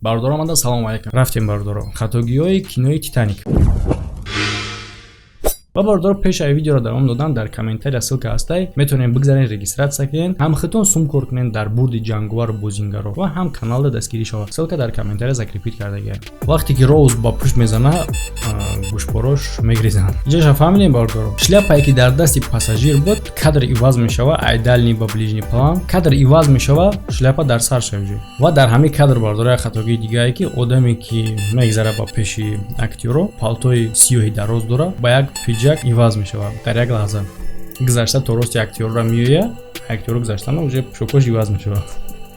Бародаро, омада, салому алейкум. Рафтем, бародаро, хатогиҳои кинои «Титаник». Ва бародаро, пеш ай видеоро давом додан, дар комментария ссылка ҳастай, метавонем бигзарен, регистрация кунен, ҳам худтон сум кор кунен дар бурди ҷанговару бозингаро ва ҳам каналда дастгирӣ шавад. Ссылка дар комментария закрепить кардагия. Вақте ки Роуз ба пушт мезана, гӯшпорош мегрезанд. Иҷаша фаҳмидем, бародаро? Шляпае ки дар дасти пассажир буд, кадр иваз мешава, ай дальний ба ближний план кадр иваз мешава, шляпа дар сар шавҷи. Ва дар ҳамин кадр, бародаро, як хатогии дигае, ки одаме ки мегзара ба пеши актёро, палтои сиёҳи дароз дора, ба як пиджак иваз мешавад. Дар як лаҳза гузашта то рости актёрро меоя, актёрро гузаштана, уже пӯшокош иваз мешавад.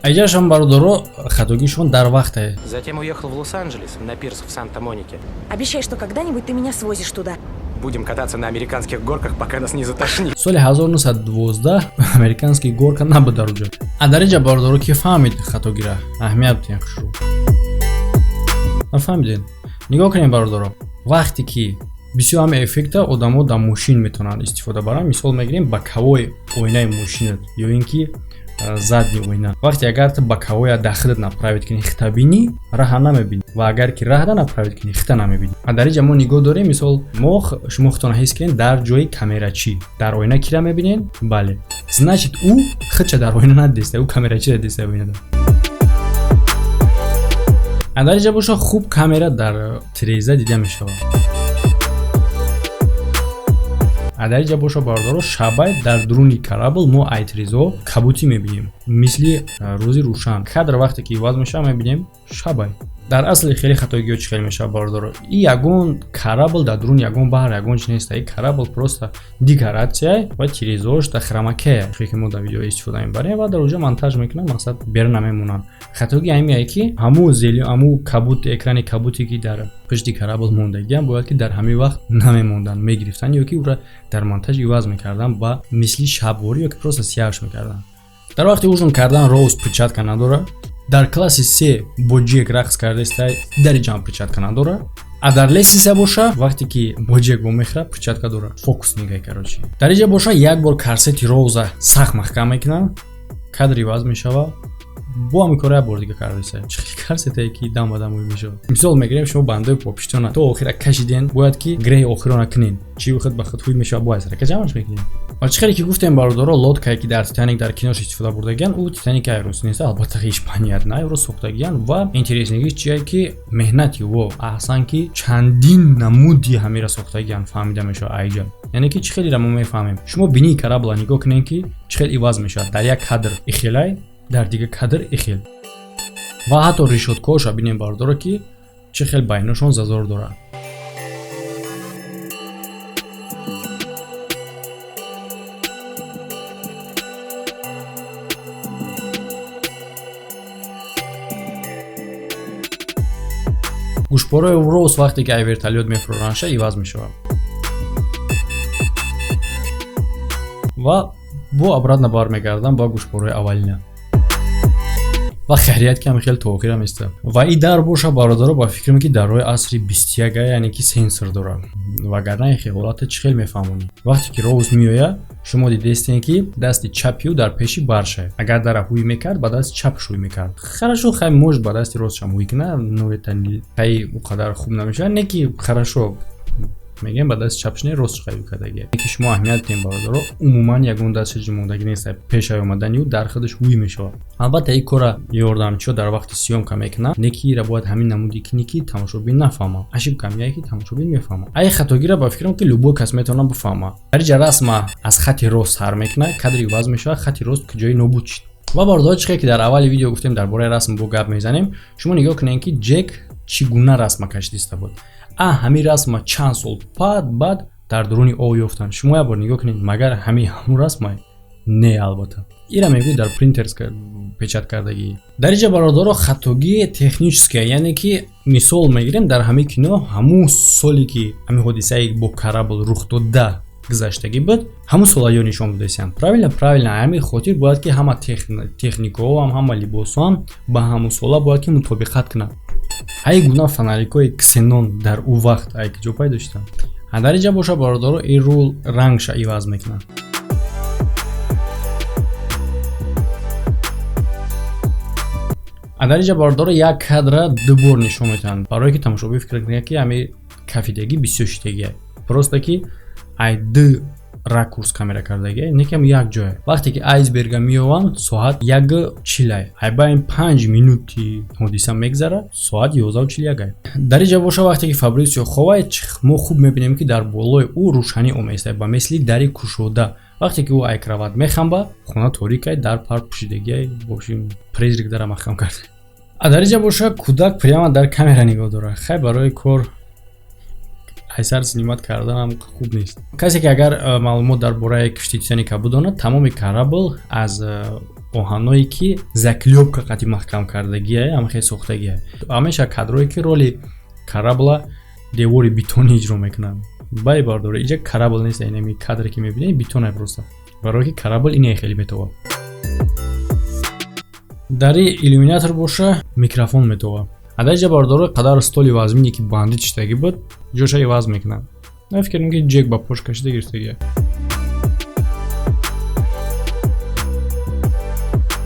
Айҷашам, бародаро, хатогишон дар вақте. Затем уехал в Лос-Анджелес, на пирс в Санта-Монике. Обещай, что когда-нибудь ты меня свозишь туда. Будем кататься на американских горках, пока нас не затошнит. Соли 1912 американский горка набуд дар уҷо. А дар инҷа, бародаро, ки фаҳмид хатогира, аҳамият бутен, хушрӯ нафаҳмиден. Нигоҳ кунем, бародаро, вақте ки бисёр ҳами эффекта одамо дар мошин метавонанд истифода баранд. Мисол мегирем, боковой оинаи мошинат ё ин ки задний оина. Вақте агар ту боковоя дар худат направить кунӣ, хита бинӣ, раҳа намебинӣ, ва агар ки раҳда направить кунӣ, хита намебинӣ. А дар инҷа мо нигоҳ дорем, мисол, мо шумо худтона ҳис кунед дар ҷои камерачӣ, дар оина кира мебинед? Бале, значит, ӯ худша дар оина надиста, ӯ камерачира диста оинада. А дар инҷа боша, хуб камера дар тиреза дида мешавад. А дар инҷа боша, бародаро, шабай дар дуруни корабль мо ай тирезаҳо кабутӣ мебинем, мисли рӯзи рӯшан. Кадр вақте ки иваз мешавад, мебинем шабай. Дар асли хеле хатогиҳо чӣ хел мешавад, бародаро? И ягон корабль дар дуруни ягон баҳр, ягон чи неста. И корабль просто декоратсия ва тирезаош дар хромакея, ки мо дар видео истифода мебарем ва дар уҷа монтаж мекунам, мақсад бера намемонанд. Хатоги ҳамие, ки ҳамун зели, ҳамун кабут, экрани кабуте ки дар пушти корабль мондагиам, бояд ки дар ҳамин вақт намемонданд, мегирифтанд ё ки ӯра дар монтаж иваз мекарданд ба мисли шабворӣ ё ки просто сияҳш мекарданд. Дар вақти ужин кардан Роуз перчатка надорад. Дар класси се бо Ҷек рақс кардаистай, дари ҷамъ перчатка надорад. А дар лестница боша, вақте ки бо Ҷек вомехӯрад, перчатка дорад. Фокусникай, короче. Дар инҷа боша, як бор корсети Роуза сахт маҳкам мекунанд, кадр иваз мешавад, бо ҳамин кора як бор дига кардаиста. Чӣ хел корсетае, ки дам ба дам ӯй мешавад? Мисол мегирем, шумо бандои попиштона то охира кашиден, бояд ки гиреҳи охирона кунен, чӣ худ ба худ ҳуй мешавад, бояд сарака ҷамъаш мекунем. Ва чӣ хеле ки гуфтем, бародаро, лодкае ки дар «Титаник» дар кинош истифода бурдагиян, ӯ «Титаник» айрус нест, албатта, Испания на айро сохтагиян. Ва интересныйгиш чие, ки меҳнати во аҳсан, ки чандин намуди ҳамира сохтагиян, фаҳмида мешавад айҷа. Яъне ки чӣ хелера мо мефаҳмем? Шумо бинии корабла нигоҳ кунем, ки чӣ хел иваз мешавад: дар як кадр ихелай, дар дигар кадр ихел. Ва ҳатто решёткаҳоша бинем, бародаро, ки чӣ хел байношон зазор дорад. Гӯшпораи Роуз вақте ки ай вертолёт мефуроранша, иваз мешавад ва бо обратно бармегардам ба гӯшпораи аввалина. Ва хайрият, ки ҳами хел то охира места. Ва и дар боша, бародаро, ба фикрам, ки дарҳои асри 21, яъне ки сенсор дорад, вагарна ихе ҳолата чӣ хел мефаҳмонӣ? Вақте ки Роуз меояд, шумо дидестем, ки дасти чапи ӯ дар пеши барша. Агар дара ҳуй мекард, ба дасти чапш ҳуй мекард. Хорошо, хай, может, ба дасти ростшам ҳуй кунад, но это хай ӯ қадар хуб намешавад. Не ки хорошо, мегӯем, ба дасти чапш не, ростш қавӣ кардагия. Ки шумо аҳамият диҳем, бародаро, умуман ягон дастша ҷимондагӣ нест. Пешаи омадани ӯ дар худаш ҳуй мешавад. Албатта, ин кора ёрдамчиҳо дар вақти съёмка мекунанд, не ки ира бояд ҳамин намуди кунӣ, ки тамошобин нафаҳмад. Ошибка меяд, ки тамошобин мефаҳмад. Ай хатогира, ба фикрам, ки любой кас метавонад бифаҳмад. Дар инҷа расма аз хати рост сар мекунад, кадр иваз мешавад, хати рост ҷои нобуд шид. Ва бародаро, чӣ ки дар аввали видео гуфтем, дар бораи расм бо гап мезанем. Шумо нигоҳ кунед, ки Ҷек чӣ гуна расма кашидиста буд. А ҳамин расма чанд сол баъд дар дуруни об ёфтанд. Шумо як бор нигоҳ кунед, магар ҳамин ҳамун расма? Не, албатта, ира мегӯй дар принтер печать кардагӣ. Дар инҷа, бародаро, хатогии техническая, яъне ки мисол мегирем, дар ҳамин кино ҳамун соле ки ҳамин ҳодисаи бо корабль рух дода гузаштагӣ буд, ҳамун сола ё нишон додасиям. Правильно, правильно. Ҳамин хотир бояд ки ҳама техникаҳоам, ҳама либосҳоам ба ҳамун сола бояд ки мутобиқат кунад. Ай гуна фонарикҳои ксенон дар ӯ вақт ай куҷо пайдо шуданд? А дар инҷа боша, бародаро, ин рул рангша иваз мекунад. А дар инҷа, бародаро, як кадра ду бор нишон медиҳанд, барое ки тамошобин фикр кунад, ки ҳами кафидагӣ бисёр шидагия. Просто ки ай ду ракурс камера кардагия, некам як ҷое. Вақте ки айсберга меёванд, соат 1:40-ай. Ай байн 5 минути ҳодиса мегзара, соат 11:41-ай. Дар инҷа боша, вақте ки Фабрисио ховай, мо хуб мебинем, ки дар болои ӯ рӯшанӣ оместа, ба мисли дари кушода. Вақте ки ӯ ай кровать мехамба, хона торикай, дар пар пӯшидагиай, бошим, призрак дара маҳкам карда. А дар инҷа боша, кӯдак прямо дар камера нигоҳ дорад. Хай, барои кор айсар снимать карданам хуб нест. Касе ки агар маълумот дар бораи кишти Титаника бидонад, тамоми корабль аз оҳаное ки заклёпка қати маҳкам кардагия, ҳамахел сохтагия. Ҳамеша кадрое ки роли корабла девори бетонӣ иҷро мекунанд. Бале, бардора, инҷа корабль нест. Инами кадре ки мебинед, бетонай, просто барое ки корабль ине хеле метова. Дари иллюминатор боша, микрофон метова. А дар инҷа, бардоро, қадар столи вазмине ки бандит шидагӣ буд, ҷоша иваз мекунад. Ман фикр мекунам, ки Ҷек ба пош кашида гирифтагия.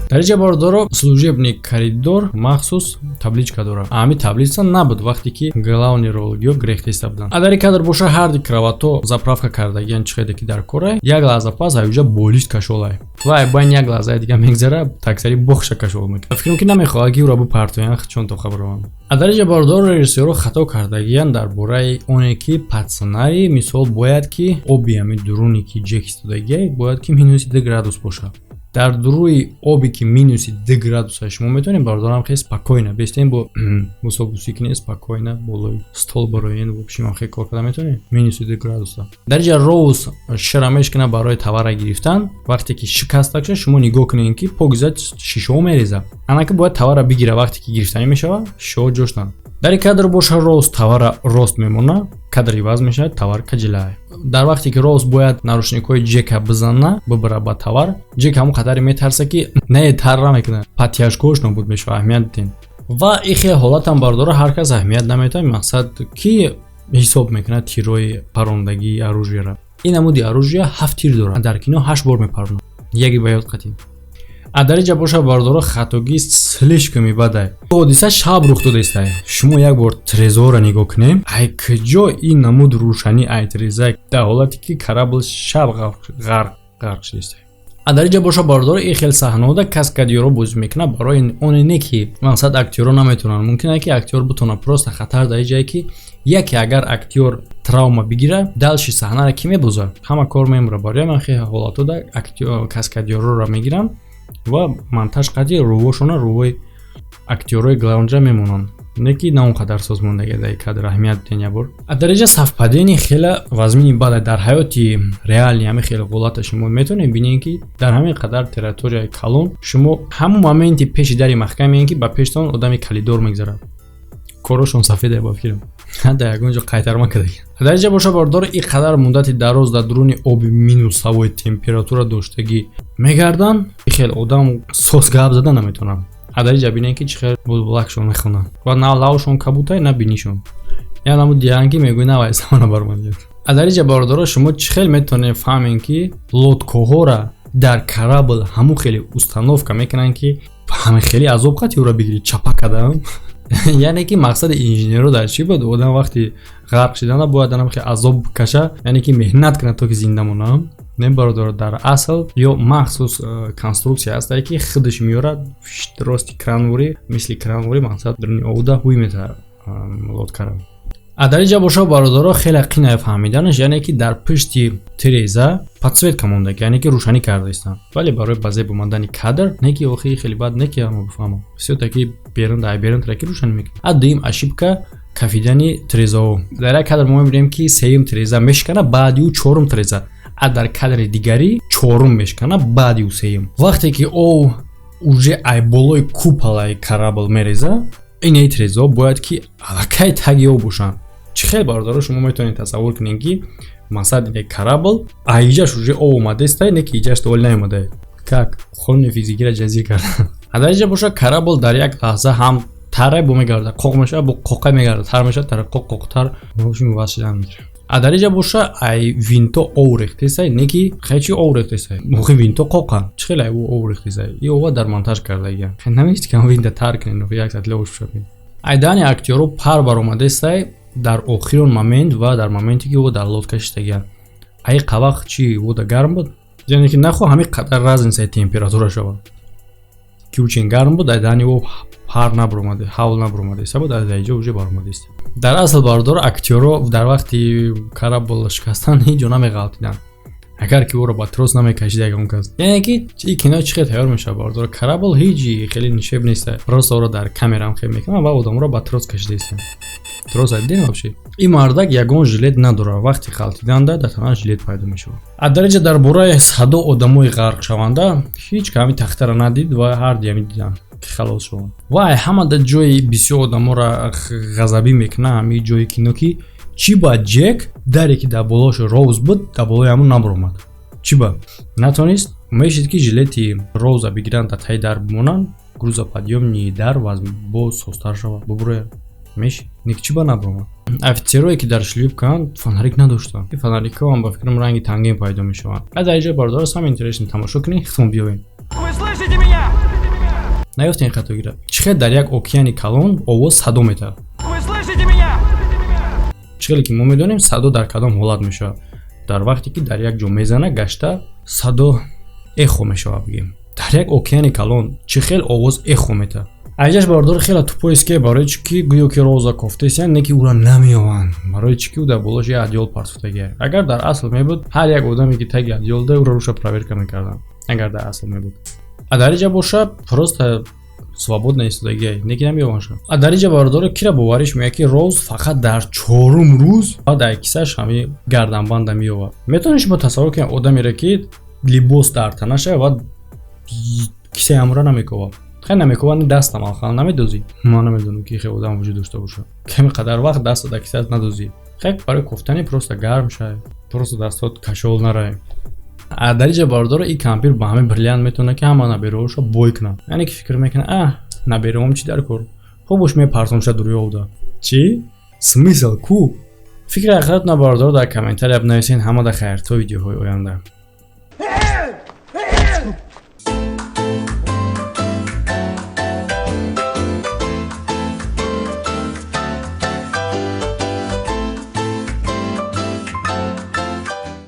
Дар инҷа, бардоро, служебный коридор махсус табличка дорад. Ҳами таблица набуд, вақте ки главный роль ё грехтеста буданд. А дар ин кадр боша, ҳарди кровато заправка кардагиян, чихеде ки дар корай. Як лаҳза пас аюҷа болишт кашолай ва ай байн як лаҳзаи дига мегзара, таксари бохша кашол мекунад. Фикрам, ки намехоҳад, ки ӯро бипартоян, чон то хабарованд. А дар инҷа, бардоро, режиссёрро хато кардагиян дар бораи оне ки под сценарий, мисол, бояд ки оби ҳами дуруне ки Ҷек истодагия, бояд ки -2 градус бошад. Дар дуруи оби ки -2 градуса, шумо метавонед, бародарам, хеле спокойно бестен, бо мусобусӣ кунед, спокойно болои стол бароен, в общем, хеле кор карда метавонед -2 градуса. Дар инҷа Роуз шира мешкана барои товара гирифтан. Вақте ки шикастак шуд, шумо нигоҳ кунед, ки покиза шишаҳо мерезад. Анаки бояд товара бигира. Вақте ки гирифтанӣ мешавад, шишаҳо ҷоштанд. Дар ин кадр боша, Роуз товара рост мемона, кадр иваз мешавад, товар каҷилай. Дар вақте ки Роуз бояд наручникҳои Ҷека бизана, бибара ба товар, Ҷек ҳамон қадаре метарса, ки не тарра мекунад, подтяжкош нобуд мешавад. Аҳамият дидем. Ва и хел ҳолатам, бардора, ҳар кас аҳамият наметавад. Мақсад, ки ҳисоб мекунад тирҳои парондагии оружиеро. Ин намуди оружия ҳафт тир дорад, дар кино ҳашт бор мепаронад, яке ба ёд қатӣ. А дар инҷа боша, бардоро, хатогӣ слишком бадай. Ҳодиса шаб рух додаистай. Шумо як бор трезора нигоҳ кунем, ай куҷо ин намуд рӯшанӣ ай треза, дар ҳолате ки корабль шаб ғарқ шудистай? А дар инҷа боша, бардоро, ин хел саҳнаода каскадёро бозӣ мекунад, барои оне не ки мақсад актёрро наметавонанд. Мумкин ки актёр бутонад, просто хатар дар ин ҷае, ки яке агар актёр травма бигира, дальше саҳнаро кӣ мебозад? Ҳама кор мемура. Барои ман хел ҳолатода каскадёрроро мегиранд ва монтаж қади рӯвошона рӯвои актёрҳои главныйра мемонанд, не ки на он қадар созмондагӣ. Дар кадр аҳамият биден як бор. А дар инҷа совпадение хеле вазмини бада. Дар ҳаёти реальный ҳамин хеле ҳолата шумо метавонед бинед, ки дар ҳамин қадар территорияи калон шумо ҳамон моменти пеши дари маҳкамеен, ки ба пештон одами калидор мегзарад. Корошон сафеда, ба фикрам, дар ягон ҷо қайтарма кардаги. Дар инҷа боша, бардор, ин қадар муддати дароз дар дуруни оби минусовой температура доштагӣ мегарданд, хел одам сос гап зада наметавонанд. А дар инҷа бинед, ки чӣ хел булбулакшон мехонанд ва на лавшон кабутай, на бинишон. Я намуд диҳанд, ки мегӯй навайсамона барман. А дар инҷа, бародаро, шумо чӣ хел метавонед фаҳмем, ки лодкаҳора дар корабль ҳамун хеле установка мекунанд, ки ҳама хеле азоб қати ӯро бигирӣ чапа кардам? Яъне ки мақсади инженерро дар чӣ буд? Одам вақти ғарқ шидана бояд анам хеле азоб каша, яъне ки меҳнат кунад, то ки зинда монам? Не, бародаро, дар асл ё махсус конструксия ҳастае, ки худаш меёрад рости кранворӣ, мисли кранворӣ, мақсад, даруни овда ҳуй метавад лодкара. А дар инҷа боша, бародаро, хеле қинае фаҳмиданаш, яъне ки дар пушти тиреза подсветка монда, яъне ки рӯшанӣ карда истанд, вале барои ба зеб омадани кадр, не ки охи хеле бад, не ки ҳама бифаҳмам, всё-таки берун дар берун траки рӯшанӣ мекунад. А дуюм ошибка — кафидани тирезаҳо. Дар як кадр мо мебинем, ки сеюм тиреза мешикана, баъди ӯ чорум тиреза, а дар кадри дигарӣ чорум мешикана, баъди ӯ сеюм. Вақте ки ов уже ай болои куполаи корабль мереза, инаи тирезаҳо бояд ки аллакай таги об бошанд. Чӣ хел, бародаро, шумо метавонед тасаввур кунед, ки мақсад ине корабль аиҷаш уже об омадаистай, не ки иҷаш то наомадае? Как қонуни физикиро ҷазир кардан? А дар инҷа боша, корабль дар як лаҳза ҳам таре бо мегарда, қоқ мешавад, бо қоқа мегарда, тар мешавад, тар, қоқ, қоқтар, ваз шидан мегирад. А дар иҷа боша, ай винто ов рехтесай, не ки хечи ов рехтесай. Охи, винто қоқан, чӣ хеле ай ов рехтесай? И ова дар монтаж кардагия. Намешти ки винта тар кунен, як сатли ош шавем. Айдани актёро пар баромадесай дар охирон момент ва дар моменте, ки ӯ дар лодка шиштагия. Ай қавақ чи ӯда гарм буд, яъне ки нахо ҳамин қадар разницаи температура шавад, ки ӯ гарм буд, айдани ӯ пар набаромаде, ҳавл набаромадеста буд, дар иҷо уже баромадест. Дар асл, бардор, актёро дар вақти корабль шикастан ҳеҷ ҷо намеғалтиданд, агар ки ӯро ба трос намекашид ягон кас. Яъне ки и кино чӣ хел тайёр мешавад, бардор? Корабль ҳеҷ хеле нишеб нест, просто ӯро дар камерам хел мекунанд ва одаморо ба трос кашидаистанд. Трос дидем вообще? Ин мардак ягон жилет надорад, вақти ғалтиданда дар танаш жилет пайдо мешавад. А дар инҷа дар бораи садо одамои ғарқшаванда ҳеҷ ками тахтара надид ва ҳар диами диданд, ки халос шаванд. Ва ҳамада ҷои бисёр одаморо ғазабӣ мекунад ҳамин ҷои кино, ки чӣ ба Ҷек даре, ки дар болош Роуз буд, дар болои ҳамун набаромад? Чӣ ба натонист? Мешид, ки жилети Роуза бигиранд, дар таи дар бимонанд, грузоподъёмный дар боз созтар шавад, бубурояд. Мешид, нек чӣ ба набаромад? Офицерое, ки дар шлюпкаанд, фонарик надоштанд. Фонарикҳо ҳам, ба фикрам, ранги тангин пайдо мешаванд. А дар инҷо, бардор, сам интересно тамошо кунед, хитон биёвем. Вы слышите меня? Наёфтем хатогира. Чӣ хел дар як океани калон овоз садо метавад? Вы слышите меня? Чӣ хеле ки мо медонем, садо дар кадом ҳолат мешавад? Дар вақте ки дар як ҷо мезана, гашта садо эхо мешавад, бигем. Дар як океани калон чӣ хел овоз эхо метавад? Айҷаш, бардор, хеле тупоест, ки барои чӣ ки гӯё ки Роза кофтесиян, не ки ӯра намеёванд? Барои чӣ ки ӯ дар болош як одеяло партофтагия? Агар дар асл мебуд, ҳар як одаме, ки таги одеялода, ӯро руша проверка мекарданд, агар дар асл мебуд. А дар инҷа боша, просто свободно истодагия, не ки намеёванша. А дар инҷа, бардора, кира бовариш меяд, ки Роуз фақат дар чорум рӯз ва дар кисаш ҳами гарданбанда меёвад? Метавонед шумо тасаввур кунед одамеро, ки либос дар танаша ва кисаи ҳамура намекова? Хеле намекова, дастам алхал намедозӣ. Ман намедонам, ки хел одам вуҷуд дошта бошад, ками қадар вақт даста дар кисаат надозӣ. Хел барои кофтани просто гарм шай, просто дастот кашол нарай. А дар инҷа, бардора, и кампир ба ҳамин бриллиант метавонад, ки ҳама набераҳоша бой кунад. Яъне ки фикр мекунад: а набераҳом чӣ дар кор, хуб бош, мепартонша дурёвда. Чӣ смысл ку? Фикри ҳақиқат на, бардор, дар комментария бинависен. Ҳамада хайр, то видеоҳои оянда.